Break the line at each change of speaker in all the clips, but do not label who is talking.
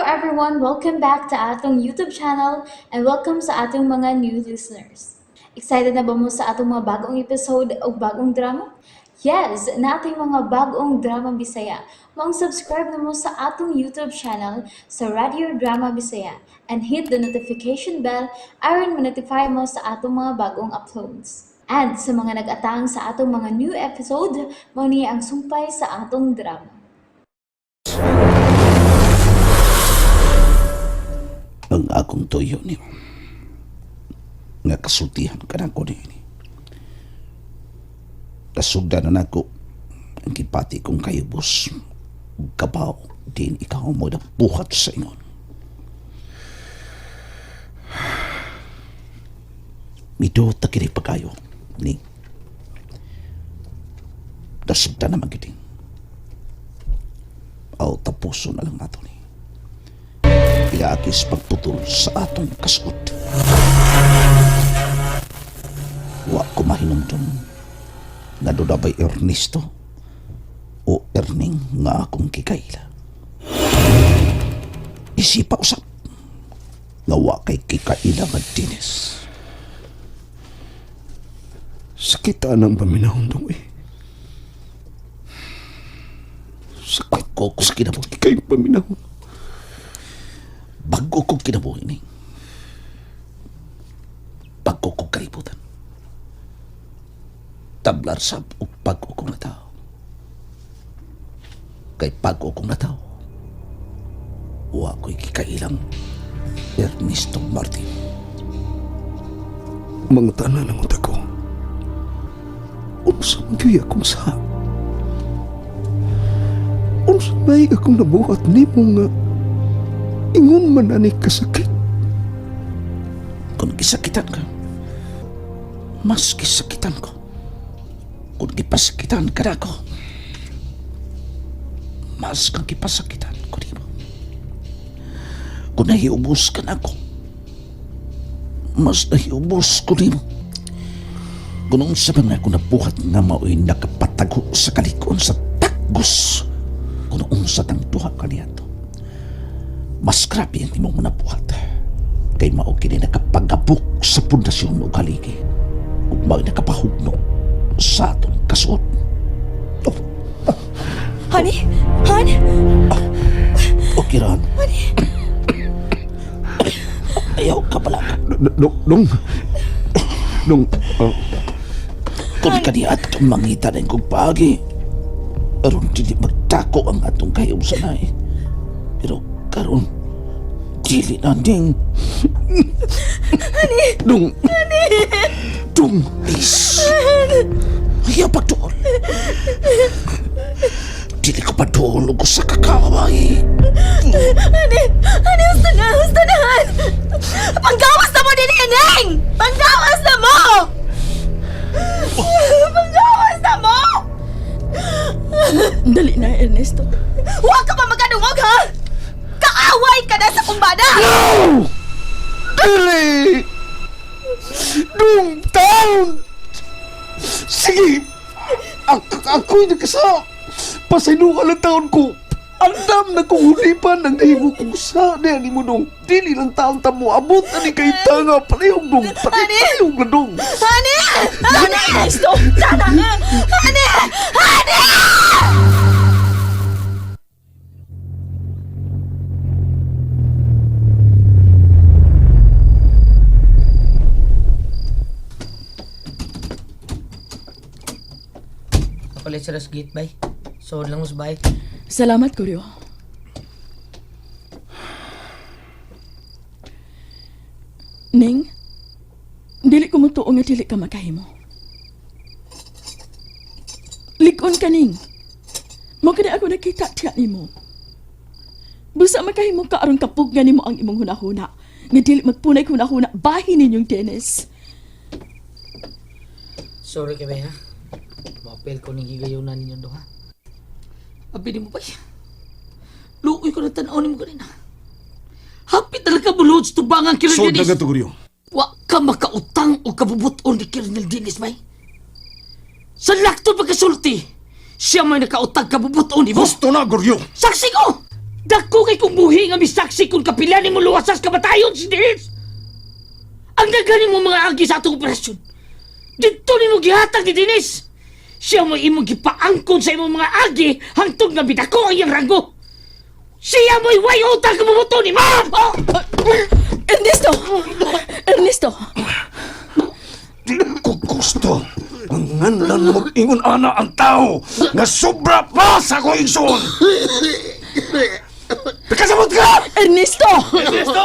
everyone! Welcome back to atong YouTube channel and welcome sa atong mga new listeners. Excited na ba mo sa atong mga bagong episode o bagong drama? Yes, nating mga bagong drama Bisaya. Maong subscribe na mo sa atong YouTube channel sa Radio Drama Bisaya and hit the notification bell aron ma-notify mo sa atong mga bagong uploads. And sa mga nag-atang sa atong mga new episode, mao ni ang sumpay sa atong drama.
Ang akong tuyo niyo nga kasultihan ka na ko niini. Kasugdan na nako ang gipati kong kayubos ug kabaw din ikaw mo na buhat sa ingon. Miduot na kini pagayo ni nasugdan naman gid. Aw tapuso na lang nato ni. Iaakis pagputol sa atong kasuot. Wa ko mahinumdum nga doon ba'y Ernesto o Erning nga akong kikaila. Isipa usap nga wa kay kikaila nga Dennis.
Sakit ang paminahon dong eh. Sakit
Bago ko sa kinabuhi.
kay paminahon.
Bago ko kinabuhi ni. Bago ko kalibutan. Tablar sab og bago kong nataw. Kay bago kong nataw, wa ko'y kikailang Ernesto Martin.
Mga tanan ang utak ko. Unsa man gyud akong sa? Unsa may akong nabuhat nimo nga ingon man ani kasakit?
Kung gisakitan ka, mas gisakitan ko. Kung gipasakitan ka na ako, mas kang gipasakitan ko nimo. Kung nahiubos ka na ako, mas nahiubos ko nimo. Kung unsa man ako nabuhat nga mao'y nakapatago sa kalikon sa tagos, kung unsa tang duha kaniadto, mas grabe ang imong nabuhat. Kay mao kini nakapagabok sa pundasyon og haligi ug mao'y nakapahugno sa atong kasuot. Oh,
Honey? Hon?
okay ron. Ayaw ka pala.
Dong, dong. Dong, oh,
Kung kaniadtong mangita na kong paagi, aron dili magtako ang atong kahiusanay. Pero karon dili na ning.
Dong. Dong.
Please. Ayaw pagduol. Dili ko paduol og usa ka kaaway.
Honey! Honey, husto na! Husto na, Han! Panggawas na mo din, Neng! Panggawas na mo! Panggawas na mo!
Dali na, Ernesto.
Huwag ka pa magkadungog, ha? Kaaway ka na sa kumbada!
No! Dili! Dong, taon! Sige! Ako'y nagkasa! Pasaylo ka lang taon ko! Andam na kong hulipan ang nahimo kong sa niya ni mo dong. Dili lang taon ta mo. Abot na ni kay tanga. Palihog dong. Palihog na dong.
Honey!
Dali na, Ernesto! Tana!
Honey! Honey!
Kapalit sila sa gate, bay. Sood lang mo sa bay.
Salamat, Kuryo. Ning, dili ko mutuo nga dili ka makahimo. Lig-on ka, Ning. Mo kani ako nakita tiya nimo. Busa makahimo ka aron kapug nga nimo ang imong hunahuna. Nga dili magpunay hunahuna bahin ninyong Dennis.
Sorry kay bay, ha? Mapel ko ning higayunan ninyo duha. Abi ni mo, bay. Luoy ko na tanaw ni mo kanina. Happy talaga bulod sa tubangan kay
Sood na
Dennis.
ka to, Guryo.
Wa ka makautang o kabubuton ni Colonel Dennis, bay. Sa lakto pagkasulti, siya may nakautang kabubuton ni mo.
Gusto na, Guryo!
Saksi ko! Dako kay kung buhi nga misaksi kung kapila nimo luwasas kamatayon si Dennis. Ang daghan mo mga agi sa atong operasyon. Dito nimo gihatag ni Dennis. Siya mo imong gipaangkon sa imong mga agi hangtod nga bidako ang iyang ranggo. Siya mo'y way utang kumubuto ni ma'am! Oh!
Ernesto! Ernesto!
Di ko gusto. Ang nganlan mag-ingon ana ang tao nga sobra pa sa akong igsoon. Pagkasabot ka!
Ernesto!
Ernesto!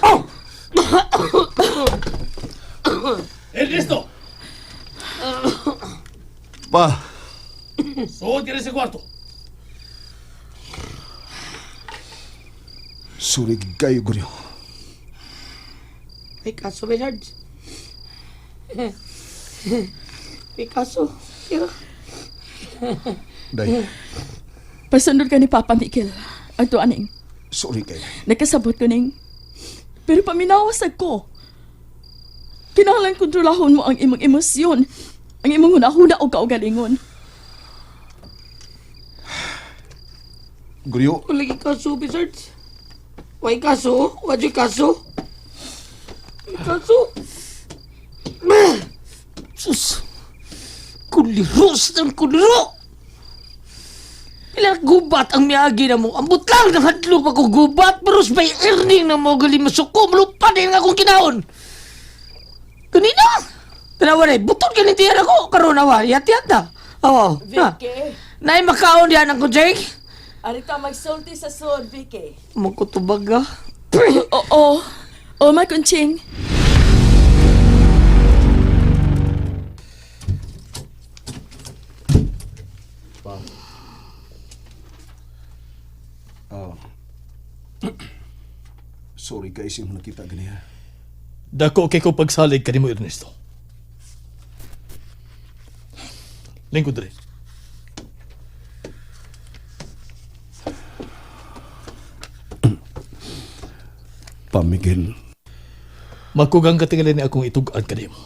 Oh!
Ernesto!
Pa,
Suod ka na sa kwarto.
suri kayo, Guryo.
May kaso, Bernard. May kaso. Pero,
Day,
Pasundot ka ni Papa Miguel. Ato aning.
sorry kayo.
Nakasabot ko ning. Pero paminawas ko. Kinahanglan kontrolahon mo ang imong emosyon, ang imong hunahuna o kaugalingon.
Guryo,
wala kay kaso, Bernard. Way kaso? Wala kaso? May kaso? Sus! Kuliro sa kuliro! Pila gubat ang miagi na mo. Ambot lang ng hadlok ako gubat. Pero may earning na mo gali masuko. Malupa din akong kinaon. Kanina! Tanawa na eh. Butod ka ni tiyan ako. Karoon awa. Yat-yat na. Oo. Na. Nay makaon diyan ako, Jake.
Arita magsulti sa sud, Vicky.
Magkutubag ah.
Oo. Oo, my kunching.
Sorry kayo sa imong nakita ganiya.
Dako kay ko pagsalig kanimo Ernesto. Lingkod rin.
Pa Miguel,
Makugang katingali ni akong itug-an kanimo.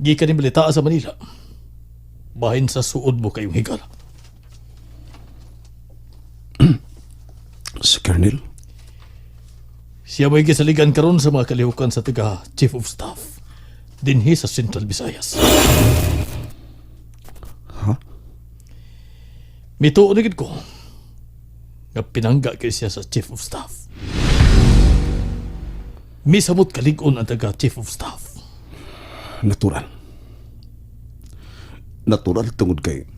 Gikan ni balita sa Manila. Bahin sa suod mo kayong higala.
si Colonel,
Siya mo'y gisaligan karon sa mga kalihukan sa taga Chief of Staff dinhi sa Central Visayas.
Ha?
Mituo na gid ko nga pinangga kay siya sa Chief of Staff. Misamot kalig-on ang taga Chief of Staff.
Natural. Natural tungod kay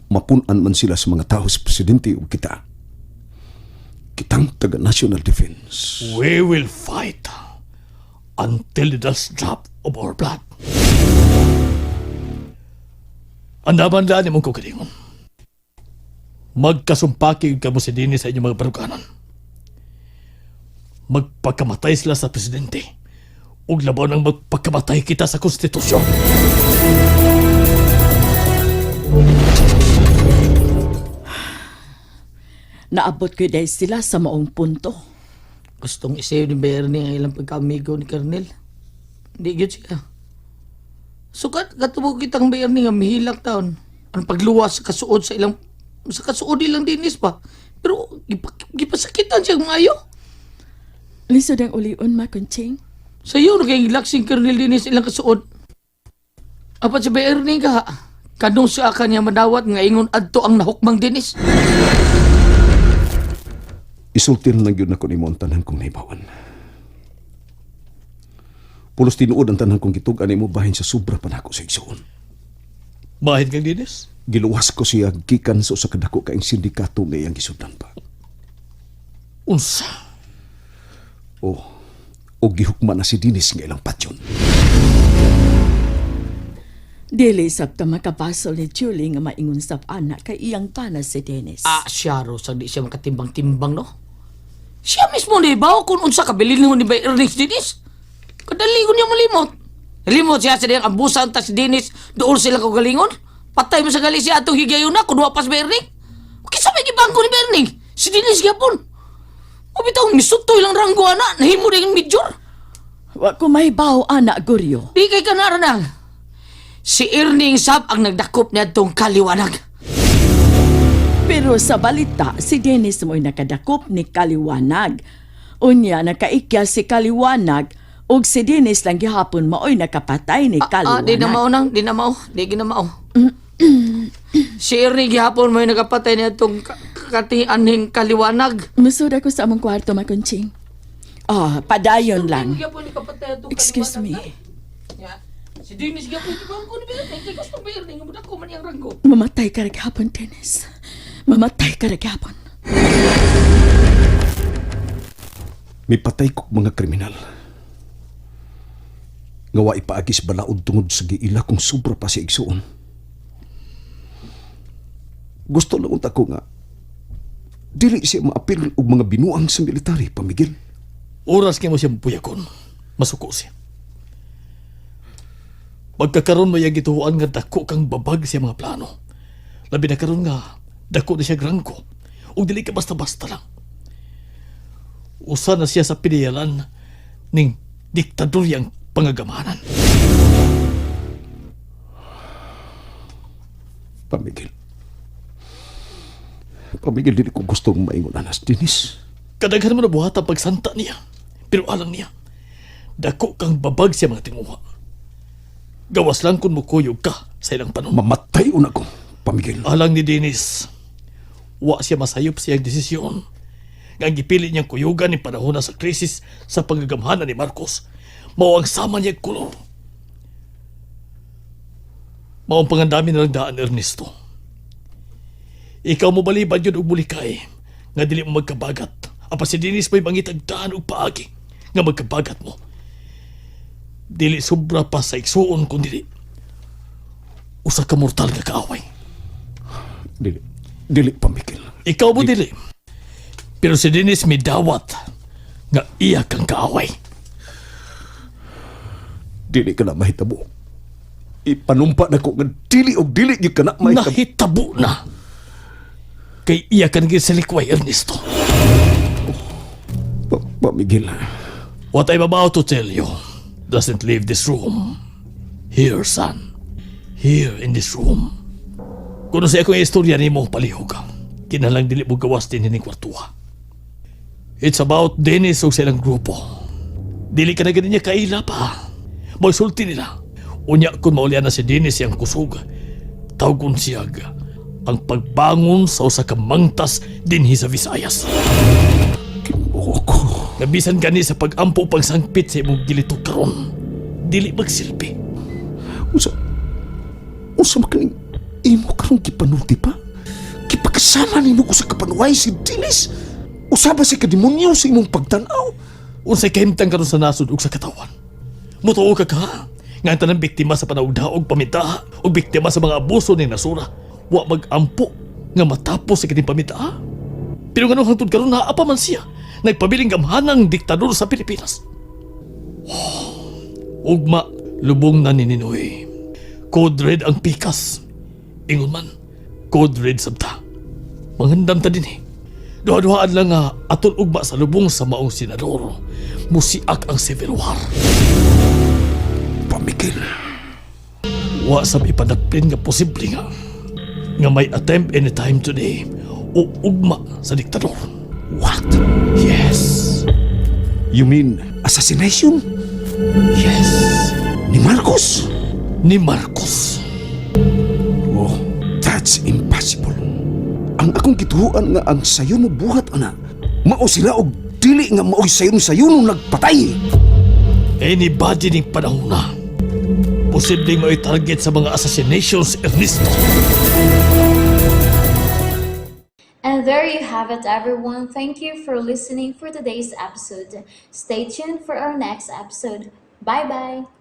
mapunan man sila sa mga tao sa presidente ug kita. Kitang taga National Defense.
We will fight until the last drop of our blood. Andaman laan imong kaugalingon. Magkasumpaki ka mo si Dini sa inyong mga baruganan. Magpakamatay sila sa presidente. Ug labaw nang magpakamatay kita sa konstitusyon.
Naabot ko dahil sila sa maong punto.
Gustong isave ni Bernie ang ilang pagkaamigo ni Kernel. Hindi yun siya. Sukat katubog kitang Bernie nga mihilak taon. Ang pagluwas sa kasuod sa ilang sa kasuod ilang dinis pa. Pero gipasakitan siya maayo.
Lisod ang ulion, ma kunching.
Sa iyo na kay gilak si Kernel dinis ilang kasuod. Apat si Bernie ka. Kanong siya kanya madawat nga ingon adto ang nahukmang dinis.
Isulti na lang yun ako nimo ang tanan kong naibawan. Pulos tinuod ang tanan kong gitug-an nimo bahin sa sobra pa nako sa igsuon.
Bahin kang Dinis?
Giluwas ko siya gikan sa usa ka dako kaing sindikato nga iyang gisudlan pa.
Unsa?
O, o gihukma na si Dinis nga ilang patyon.
Dili sab ta makapasol ni Julie nga maingon sab ana kay iyang pana si Dennis.
Ah, siya ro, sa di siya makatimbang-timbang, no? Siya mismo ni ba kung unsa kabilin ni ba Ernest Dennis? Kadali ko niya malimot. Limot siya sa diyang ambusan ta si Dennis, doon sila kagalingon. Patay mo sa gali siya atong higayon na, kung pa si Bernie. Kisa may gibangko ni Bernie, si Dennis gyapon. O bitaw, misutoy lang ranggo ana, nahimo din major.
Wa ko mahibaw ana Goryo.
Di kay kanaranang. Si Erning Sab ang nagdakop niya itong kaliwanag.
Pero sa balita, si Dennis mo'y nakadakop ni Kaliwanag. Unya, nakaikya si Kaliwanag ug si Dennis lang gihapon maoy nakapatay ni
Ah,
Kaliwanag.
di na mao nang, di na mao, di gina mao. Si Ernie gihapon mo yung nagapatay niya itong katianhing kaliwanag.
Musod ako sa among kwarto, Makunching. Ah, padayon lang.
Gihapon ni kapatay atong
Excuse me.
kaliwanag, tay. Ya. Si Dennis gihapon di ba ko ni Ernie? Kay gusto ba Ernie nga mudak ko man iyang ranggo.
Mamatay ka gihapon, Dennis. Mamatay ka gihapon.
Mipatay kog mga kriminal. Nga wa ipaagi sa balaod tungod sa giila kung sobra pa si igsuon. Gusto lang unta ko nga dili siya maapil og mga binuang sa military, pamigil.
Oras kay mo siyang buyakon. Masuko siya. Pagkakaroon mo yung gituhuan nga dako kang babag siya mga plano. Labi na karon nga dako na siya grangko. Ug dili ka basta-basta lang. Usa na siya sa piniyalan ning diktadoryang pangagamanan.
Pamigil. Pamigil, dili ko gustong maingon anas, Dennis.
Kadaghan mo na buhat ang pagsanta niya. Pero alang niya, dako kang babag siya mga tinguha. Gawas lang kung mukuyog ka sa ilang panon.
Mamatay una ko, pamigil.
Alang ni Dennis, wa siya masayop siyang desisyon. Nga ang gipili niyang kuyugan ni panahon na sa krisis sa pagagamhanan ni Marcos, mao ang sama niya kolor. Mao ang pangandami na lang daan, Ernesto. Ikaw mo balibad yun og mulikay, nga dili mo magkabagat. Apa si Dennis may mangitag daan og paagi, nga magkabagat mo. Dili sobra pa sa igsuon kung dili. Usa ka mortal nga kaaway.
Dili, dili, pamigil.
Ikaw mo dili. Pero si Dennis may dawat nga iya kang kaaway.
Dili ka na mahitabo. Ipanumpa na ko nga dili og dili gyud ka na mahitabo.
Nahitabo na. Kay iya ka naging silikway, Ernesto.
Pamigil.
What I'm about to tell you doesn't leave this room. Here, son. Here in this room. Kung sa akong istorya nimo, palihog ka. Kinalang dili mo gawas din hining kwartuha. It's about Dennis ug sa ilang grupo. Dili ka na ganin niya kaila pa. Magsulti nila. Unya kung maulian na si Dennis siyang kusog, tawgon siyag ang pagbangon sa usa ka mangtas dinhi sa Visayas.
Kinuo ko.
Nabisan gani sa pag-ampo pagsangpit sa imong gilito karon. Dili magsilbi.
Unsa unsa man kaning imo karong gipanulti pa? Gipakasama nimo ko sa kapanuay si Dennis. Usa ba si kademonyo sa imong pagtan-aw?
Unsay kahimtang karon sa nasod ug sa katawan. Mutuo ka ka nga ang tanang biktima sa panawdaog pamintaha ug biktima sa mga abuso ning nasura wa mag-ampo nga matapos sa kining pamintaha. Pero nganong hangtod karon naa pa man siya nagpabiling gamhanang diktador sa Pilipinas. Oh, ugma lubong na ni Ninoy. Code red ang pikas. Ingon man, code red sabta. Mangandam ta din eh. Duha-duhaan lang nga atol ugma sa lubong sa maong senador. Musiak ang civil war.
Pamigil.
Wa sab ipandaplin nga posible nga nga may attempt anytime today o ugma sa diktador.
What?
Yes.
You mean assassination?
Yes.
Ni Marcos?
Ni Marcos.
Oh, that's impossible. Ang akong gituhuan nga ang sayo mo buhat ana. Mao sila og dili nga maoy sayon sayon nagpatay.
Anybody ning panahon na. Posibleng may target sa mga assassinations, Ernesto.
And there you have it, everyone. Thank you for listening for today's episode. Stay tuned for our next episode. Bye bye.